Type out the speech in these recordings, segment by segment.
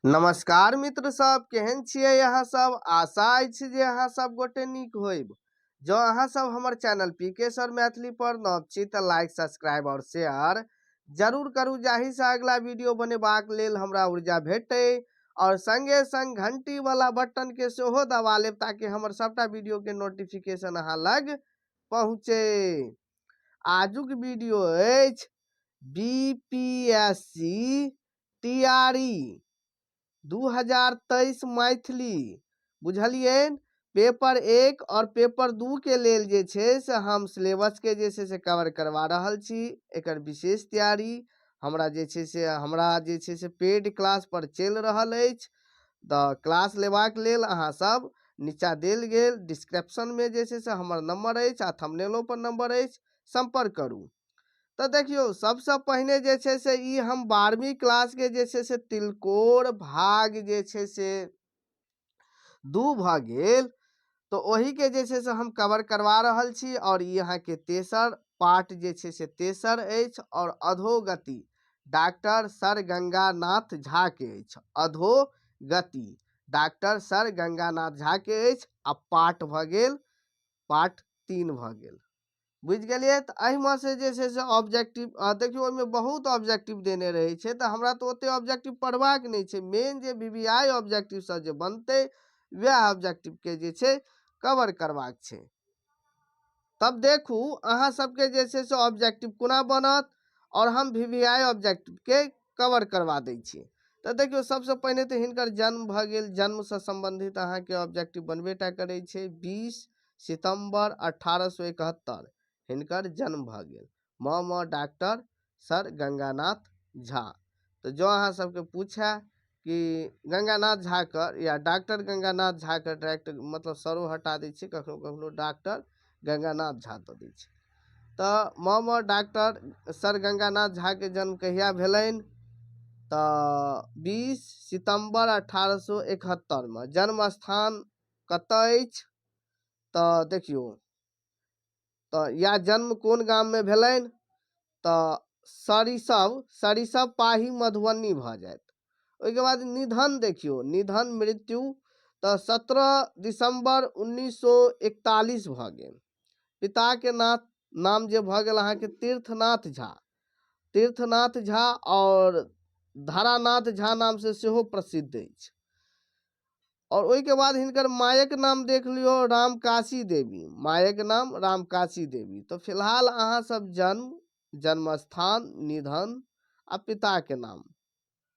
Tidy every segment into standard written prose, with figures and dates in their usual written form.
नमस्कार मित्र सब, केहन छियै अहाँ सब? आशा अछि जे अहाँ सब गोटे नीक होइब। जँ अहाँ सब हमर चैनल पी के सर मैथिली पर नव छी तऽ लाइक, सब्सक्राइब और शेयर जरूर करू, जाहि से अगला वीडियो बनेबाक लेल हमरा ऊर्जा भेटै। और संगे संग घंटी वाला बटन के सेहो दबा लेब ताकि हमर सबटा वीडियो के नोटिफिकेशन अहाँ लग पहुँचे। आजुक वीडियो अछि B P S C T R E 2023 Maithili. बुझलियै? पेपर 1 और पेपर 2 के लेल जे छै से हम सिलेबस के जे छै से कवर करवा रहल छी। एकर विशेष तैयारी हमरा जे छै से पेड क्लास पर चलि रहल अछि। तऽ क्लास लेबाक लेल अहाँ सब नीचा देल गेल डिस्क्रिप्शन में जे छै से हमर नंबर अछि आ थंबनेलो पर नंबर अछि, संपर्क करू। तऽ देखियौ, सबसँ पहिने जे छै से ई हम 12वीं क्लास के जे छै से तिलकोर भाग जे छै से 2 भऽ गेल, तऽ ओही के जे छै से हम कवर करवा रहल छी। और ई अहाँके तेसर पार्ट जे छै से तेसर अछि और अधोगति डॉक्टर सर गंगानाथ झा के अछि। अधोगति डॉक्टर सर गंगानाथ झा के अछि आ पार्ट भऽ गेल पार्ट 3 भऽ गेल। बुझि गेलियै? तऽ एहिमे से जे छै से ऑब्जेक्टिव, देखियौ ओहिमे बहुत ऑब्जेक्टिव देने रहै छै, तऽ हमरा तऽ ओते ऑब्जेक्टिव पढ़बाक नहि छै। मेन जे वी वी I objective सब जे बनतै वएह ऑब्जेक्टिव के जे छै कवर करबाक छै। तब देखू अहाँ सबके जे छै से ऑब्जेक्टिव कोना बनत और हम वी वी I objective के कवर करवा दै छी। तऽ देखियौ, सबसँ पहिने तऽ हिनकर जन्म भऽ गेल। जन्मसँ सम्बन्धित अहाँके ऑब्जेक्टिव बनबे टा करै छै। 20 सितम्बर 1871 हिनकर जन्म भऽ गेल। म म डॉक्टर सर गंगानाथ झा। तऽ जँ अहाँ सबके पूछए कि गंगानाथ झा के या डॉक्टर गंगानाथ झा के डायरेक्ट मतलब सरो हटा दै छै, कखनो कखनो डॉक्टर गंगानाथ झा दऽ दै छै। तऽ म म डॉक्टर सर गंगानाथ झा के जन्म कहिया भेलनि? तऽ 20 सितम्बर 1871 मे। जन्म स्थान कतऽ अछि? तऽ देखियौ, तऽ या जन्म कोन गाममे भेलनि? तऽ सरिसब पाही मधुबनी भऽ जायत। ओहिके बाद निधन देखियौ, निधन मृत्यु तऽ 17 दिसम्बर 1941 भऽ गेल। पिताके नाम जे भऽ गेल अहाँके तीर्थनाथ झा, तीर्थनाथ झा और धारानाथ झा नाम से सेहो प्रसिद्ध अछि। और ओहिके बाद हिनकर मायक नाम देख लियौ, रामकाशी देवी। मायक नाम रामकाशी देवी। तऽ फिलहाल अहाँ सब जन्म, जन्मस्थान, निधन आ पिताके नाम,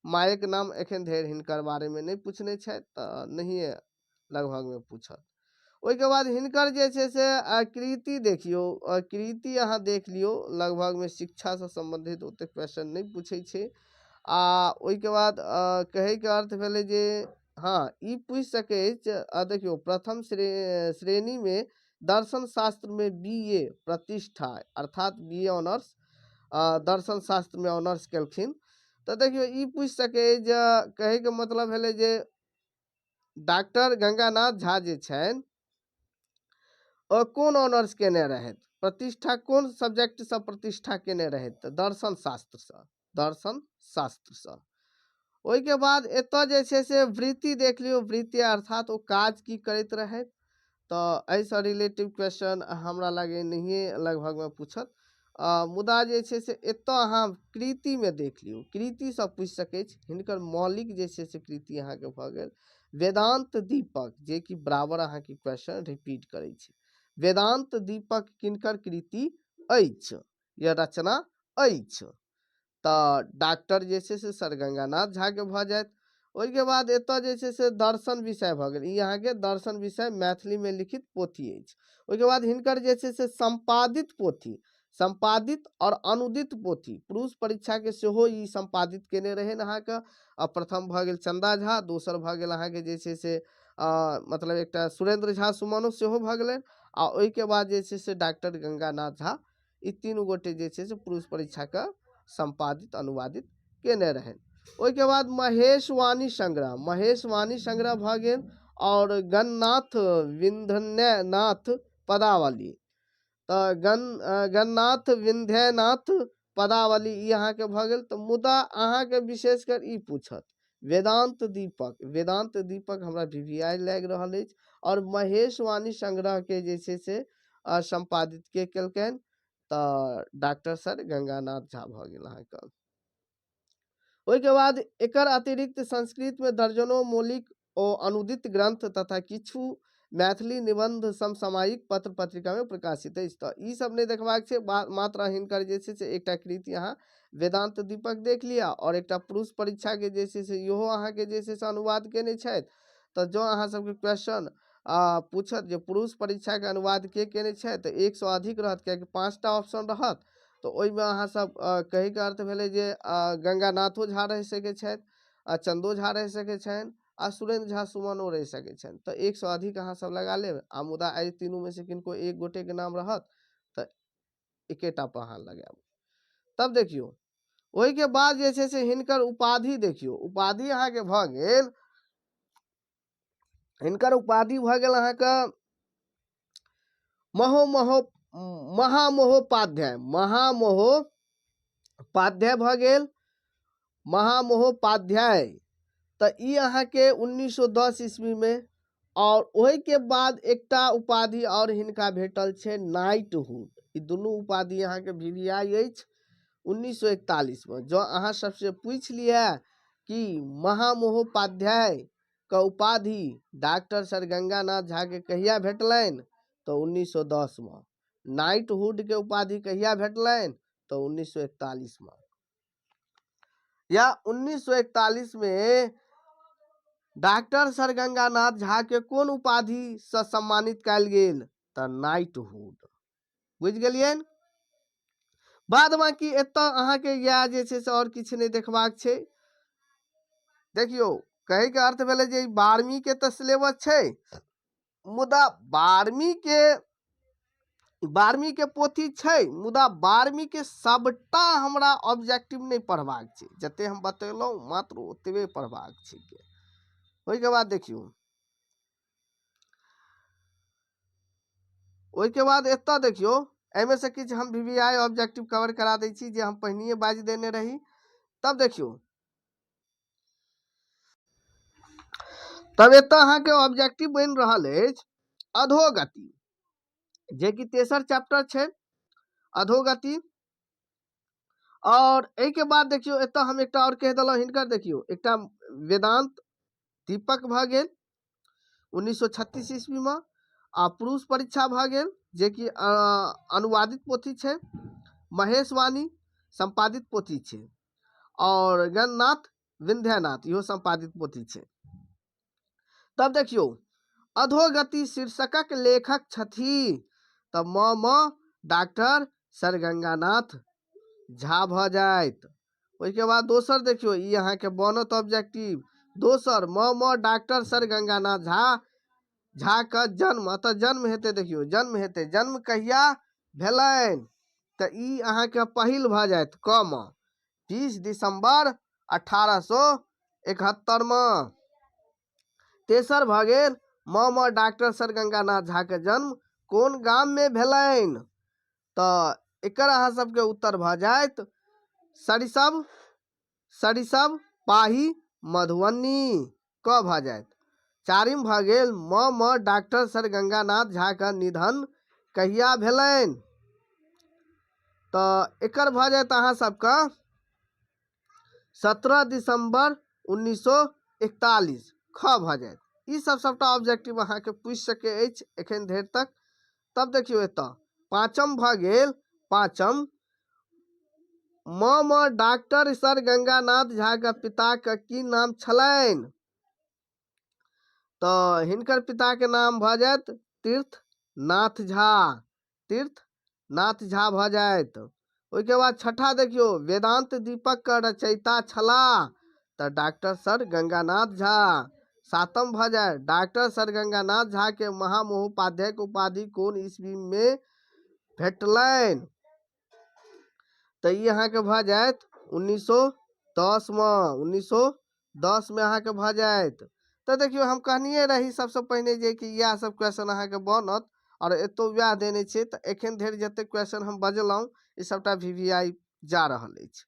मायक नाम एखन धरि हिनकर बारेमे नहि पूछने छथि तऽ नहिए लगभगमे पूछत। ओहिके बाद हिनकर जे छै से कृति देखियौ, कृति अहाँ देख लियौ, लगभगमे शिक्षासँ सम्बन्धित ओतेक क्वेश्चन नहि पूछै छै। आ ओहिके बाद कहैके अर्थ भेलै जे हँ ई पूछि सकै अछि। देखियौ, प्रथम श्रेणीमे दर्शन शास्त्रमे बी ए प्रतिष्ठा, अर्थात बी ए ऑनर्स, दर्शन शास्त्रमे ऑनर्स केलखिन। तऽ देखियौ ई पूछि सकै अछि जे कहैके मतलब भेलै जे डॉक्टर गंगानाथ झा जे छनि ओ कोन ऑनर्स केने रहथि, प्रतिष्ठा कोन सब्जेक्टसँ प्रतिष्ठा केने रहथि? तऽ दर्शन शास्त्रसँ, दर्शन शास्त्रसँ। ओहिके बाद एतऽ जे छै से वृत्ति देख लियौ, वृत्ति अर्थात ओ काज की करैत रहथि। तऽ एहिसँ रिलेटिव क्वेश्चन हमरा लागै नहिए लगभगमे पूछत। मुदा जे छै से एतऽ अहाँ कृतिमे देख लियौ, कृतिसँ पूछि सकै छी। हिनकर मौलिक जे छै से कृति अहाँके भऽ गेल वेदांत दीपक, जे कि बराबर अहाँके क्वेश्चन रिपीट करै छै। वेदांत दीपक किनकर कृति अछि या रचना अछि? तऽ डॉक्टर जे छै से सर गंगानाथ झाके भऽ जायत। ओहिके बाद एतऽ जे छै से दर्शन विषय भऽ गेल, ई अहाँके दर्शन विषय मैथिलीमे लिखित पोथी अछि। ओहिके बाद हिनकर जे छै से सम्पादित पोथी, सम्पादित और अनुदित पोथी, पुरुष परीक्षाके सेहो ई सम्पादित केने रहनि अहाँके। आ प्रथम भऽ गेल चंदा झा, दोसर भऽ गेल अहाँके जे छै से, मतलब एकटा सुरेंद्र झा सुमनो सेहो भऽ गेलनि। आ ओहिके बाद जे छै से डॉक्टर गंगानाथ झा, ई तीनू गोटे जे छै से पुरुष परीक्षाके सम्पादित अनुवादित केने रहनि। ओहिके बाद महेशवाणी संग्रह, महेशवाणी संग्रह भऽ गेल और गणनाथ विन्ध्यनाथ पदावली। तऽ गणनाथ विन्ध्यनाथ पदावली ई अहाँके भऽ गेल। तऽ मुदा अहाँके विशेषकर ई पूछत वेदांत दीपक, वेदांत दीपक हमरा वी वी आई लागि रहल अछि। आओर महेशवाणी संग्रहके जे छै से सम्पादित के केलकनि? तऽ डॉक्टर सर गंगानाथ झा भऽ गेल अहाँके। ओहिके बाद एकर अतिरिक्त संस्कृतमे दर्जनों मौलिक ओ अनुदित ग्रंथ तथा किछु मैथिली निबंध समसामयिक पत्र पत्रिकामे प्रकाशित अछि। तऽ ई सब नहि देखबाक छै, मात्र हिनकर जे छै से एकटा कृति अहाँ वेदांत दीपक देख लिअ आओर एकटा पुरुष परीक्षाके जे छै से इहो अहाँके जे छै से अनुवाद केने छथि। तऽ जँ अहाँ सबके क्वेश्चन पूछत जे पुरुष परीक्षाके अनुवाद के केने छथि, तऽ 1 सँ अधिक रहत, कियाकि 5टा ऑप्शन रहत। तऽ ओहिमे अहाँ सब कहैके अर्थ भेलै जे गंगानाथो झा रहि सकै छथि, चंदो झा रहि सकै छनि, आ सुरेंद्र झा सुमनो रहि सकै छनि। तऽ 1 सँ अधिक अहाँ सब लगा लेब, आ मुदा एहि तीनूमे से किनको एक गोटेके नाम रहत तऽ एकेटा पर अहाँ लगायब। तब देखियौ ओहिके बाद जे छै से हिनकर उपाधि देखियौ, उपाधि अहाँके भऽ गेल, हिनकर उपाधि भऽ गेल अहाँके महो महो महामहोपाध्याय, महामहोपाध्याय भऽ गेल, महामहोपाध्याय। तऽ ई अहाँके 1910 ईस्वीमे। आओर ओहिके बाद एकटा उपाधि आओर हिनका भेटल छै नाइटहुड। ई दुनू उपाधि अहाँके वी वी आई अछि 1941मे। जँ अहाँ सबसँ पूछि लिअ कि महामहोपाध्याय के उपाधि डॉक्टर सर गंगानाथ झा के कहिया भेटलनि, तऽ 1910मे। नाइटहुड के उपाधि कहिया भेटलनि, तऽ 1941मे। या 1941मे डॉक्टर सर गंगानाथ झा के कोन उपाधि से सम्मानित कयल गेल, तऽ नाइटहुड। बुझि गेलियनि। बाद बाकी एतऽ अहाँके इएह जे छै से आओर किछु नहि देखबाक छै। देखियौ कहैके अर्थ भेलै जे 12वीं के तऽ सिलेबस छै, मुदा 12वीं के पोथी छै, मुदा 12वीं के सबटा हमरा ऑब्जेक्टिव नहि पढ़बाक छै, जते हम बतेलहुँ मात्र ओतबे पढ़बाक छै। ओहिके बाद देखियौ, ओहिके बाद एतऽ देखियौ एहिमे से किछु हम V V I objective cover करा दै छी जे हम पहिनहिए बाजि देने रही। तब देखियौ, तब एतऽ अहाँके ऑब्जेक्टिव बनि रहल अछि अधोगति, जेकि तेसर चैप्टर छै अधोगति। और एहिके बाद देखियौ एतऽ हम एकटा आओर कहि देलहुँ हिनकर, देखियौ एकटा वेदांत दीपक भऽ गेल 1936 ईस्वीमे, आ पुरुष परीक्षा भऽ गेल जेकि अनुवादित पोथी छै, महेशवाणी सम्पादित पोथी छै, और गणनाथ विंध्यनाथ इहो सम्पादित पोथी छै। तब देखियौ अधोगति शीर्षकक लेखक छथि, तऽ म म डॉक्टर सर गंगानाथ झा भऽ जायत। ओहिके बाद दोसर देखियौ ई अहाँके बनत ऑब्जेक्टिव, दोसर म म डॉक्टर सर गंगानाथ झा के जन्म, अतः जन्म हेतै, देखियौ जन्म हेतै, जन्म कहिया भेलनि, तऽ ई अहाँके पहिल भऽ जायत क म 20 दिसंबर 1871 मे। तेसर भऽ गेल म म डॉक्टर सर गंगानाथ झा के जन्म कोन गाम मे भेलनि, तऽ एकर अहाँ सबके उत्तर भऽ जायत सरिसब, सरिसब पाही मधुबनी क भऽ जायत। चारिम भऽ गेल म म डॉक्टर सर गंगानाथ झा के निधन कहिया भेलनि, तऽ एकर भऽ जायत अहाँ सबके 17 दिसंबर 1941 ख भऽ जायत। ई सब सबटा ऑब्जेक्टिव अहाँके पूछि सकै अछि एखन धरि तक। तब देखियौ एतऽ पाँचम भऽ गेल, पाँचम म म डॉक्टर सर गंगानाथ झा के पिता के की नाम छलनि, तऽ हिनकर पिता के नाम भऽ जायत तीर्थनाथ झा, तीर्थनाथ झा भऽ जायत। ओहिके बाद छठा देखियौ वेदांत दीपक के रचयिता छलाह, तऽ डॉक्टर सर गंगानाथ झा। सातम भऽ जाय डॉक्टर सर गंगानाथ झा के महामहोपाध्याय के उपाधि कोन ईस्वी में भेटलनि, तऽ ई अहाँके भऽ जायत 1910 मे, 1910 मे अहाँके भऽ जायत। तऽ देखियौ हम कहनिए रही सबसँ पहिने जे कि इएह सब क्वेश्चन अहाँके बनत, आओर एतौ वएह देने छै। तऽ एखन धरि जतेक क्वेश्चन हम बजलहुँ ई सबटा वी वी आई जा रहल अछि।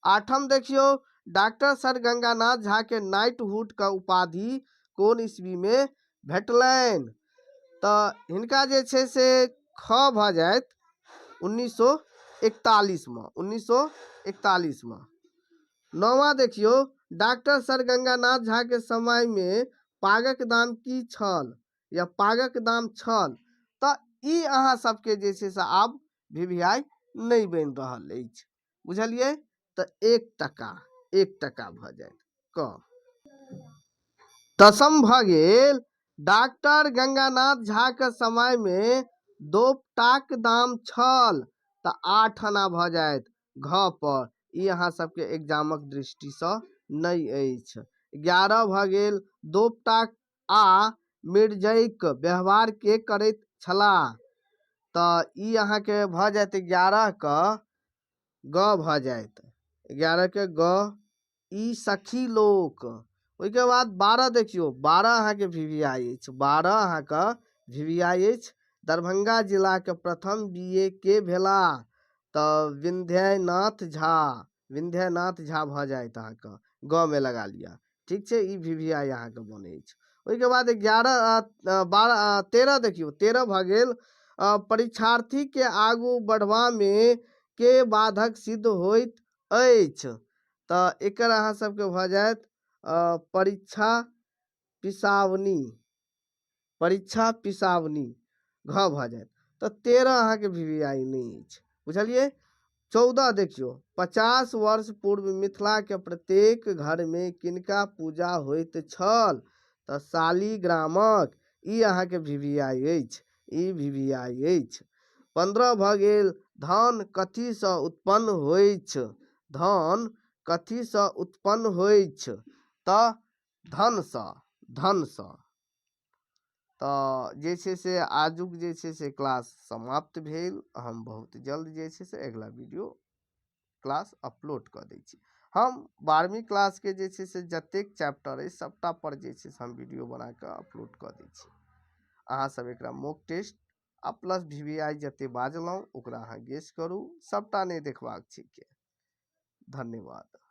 आठम देखियौ डॉक्टर सर गंगानाथ झा के नाइटहुड के उपाधि कोन ईस्वी में भेटलनि? तऽ हिनका जे छै से ख भऽ जायत 1941 मे, 1941 मे। नौवा देखियौ, डॉक्टर सर गंगानाथ झा के समय मे पागक दाम की छल या पागक दाम छल? तऽ ई अहाँ सबके जे छै से आब वीवीआई नहि बनि रहल अछि, बुझलियै? तऽ 1 टका, 1 टका भऽ जायत क। दसम भऽ गेल, डॉक्टर गंगानाथ झाके समयमे दोपटाक दाम छल? तऽ 8 आना भऽ जायत घ पर। ई अहाँ सबके एग्जामक दृष्टिसँ नहि अछि। 11 भऽ गेल, दोपटा आ मिर्जइक व्यवहार के करैत छलाह? तऽ ई अहाँके भऽ जायत 11 के ग भऽ जायत, 11 के ग, ई सखी लोक। ओहिके बाद 12 देखियौ, 12 अहाँके वीवीआई अछि, 12 अहाँके वीवीआई अछि। दरभंगा जिलाके प्रथम बीए के भेला? तऽ विन्ध्यनाथ झा, विन्ध्यनाथ झा भऽ जायत अहाँके, ग मे लगा लिअ। ठीक छै, ई वीवीआई अहाँके बनै अछि। ओहिके बाद 11, 12, 13 देखियौ, 13 भऽ गेल, परीक्षार्थीके आगू बढ़बामे के बाधक सिद्ध होइत अछि? तऽ एकर अहाँ सबके भऽ जायत परीक्षा पिसावनी, परीक्षा पिसावनी, घ भऽ जायत। तऽ 13 अहाँके वीवीआई नहि अछि, बुझलियै? 14 देखियौ, 50 वर्ष पूर्व मिथिलाके प्रत्येक घरमे किनका पूजा होइत छल? तऽ शालिग्रामक। ई अहाँके वीवीआई अछि, ई वीवीआई अछि। 15 भऽ गेल, धन कथीसँ उत्पन्न होइछ? धन कथीसँ उत्पन्न होइछ? तऽ धनसँ, धनसँ। तऽ जे छै से आजुक जे छै से क्लास समाप्त भेल। हम बहुत जल्द जे छै से अगिला वीडियो क्लास अपलोड कऽ दै छी। हम 12वीं क्लासके जे छै से जतेक चैप्टर अछि, सभटा पर जे छै से हम वीडियो बना कऽ अपलोड कऽ दै छी। अहाँसभ एकरा मॉक टेस्ट आ प्लस वीवीआई जते बाजलहुँ, ओकरा अहाँ गेस करू। सभटा नहि देखबाक छै के। धन्यवाद।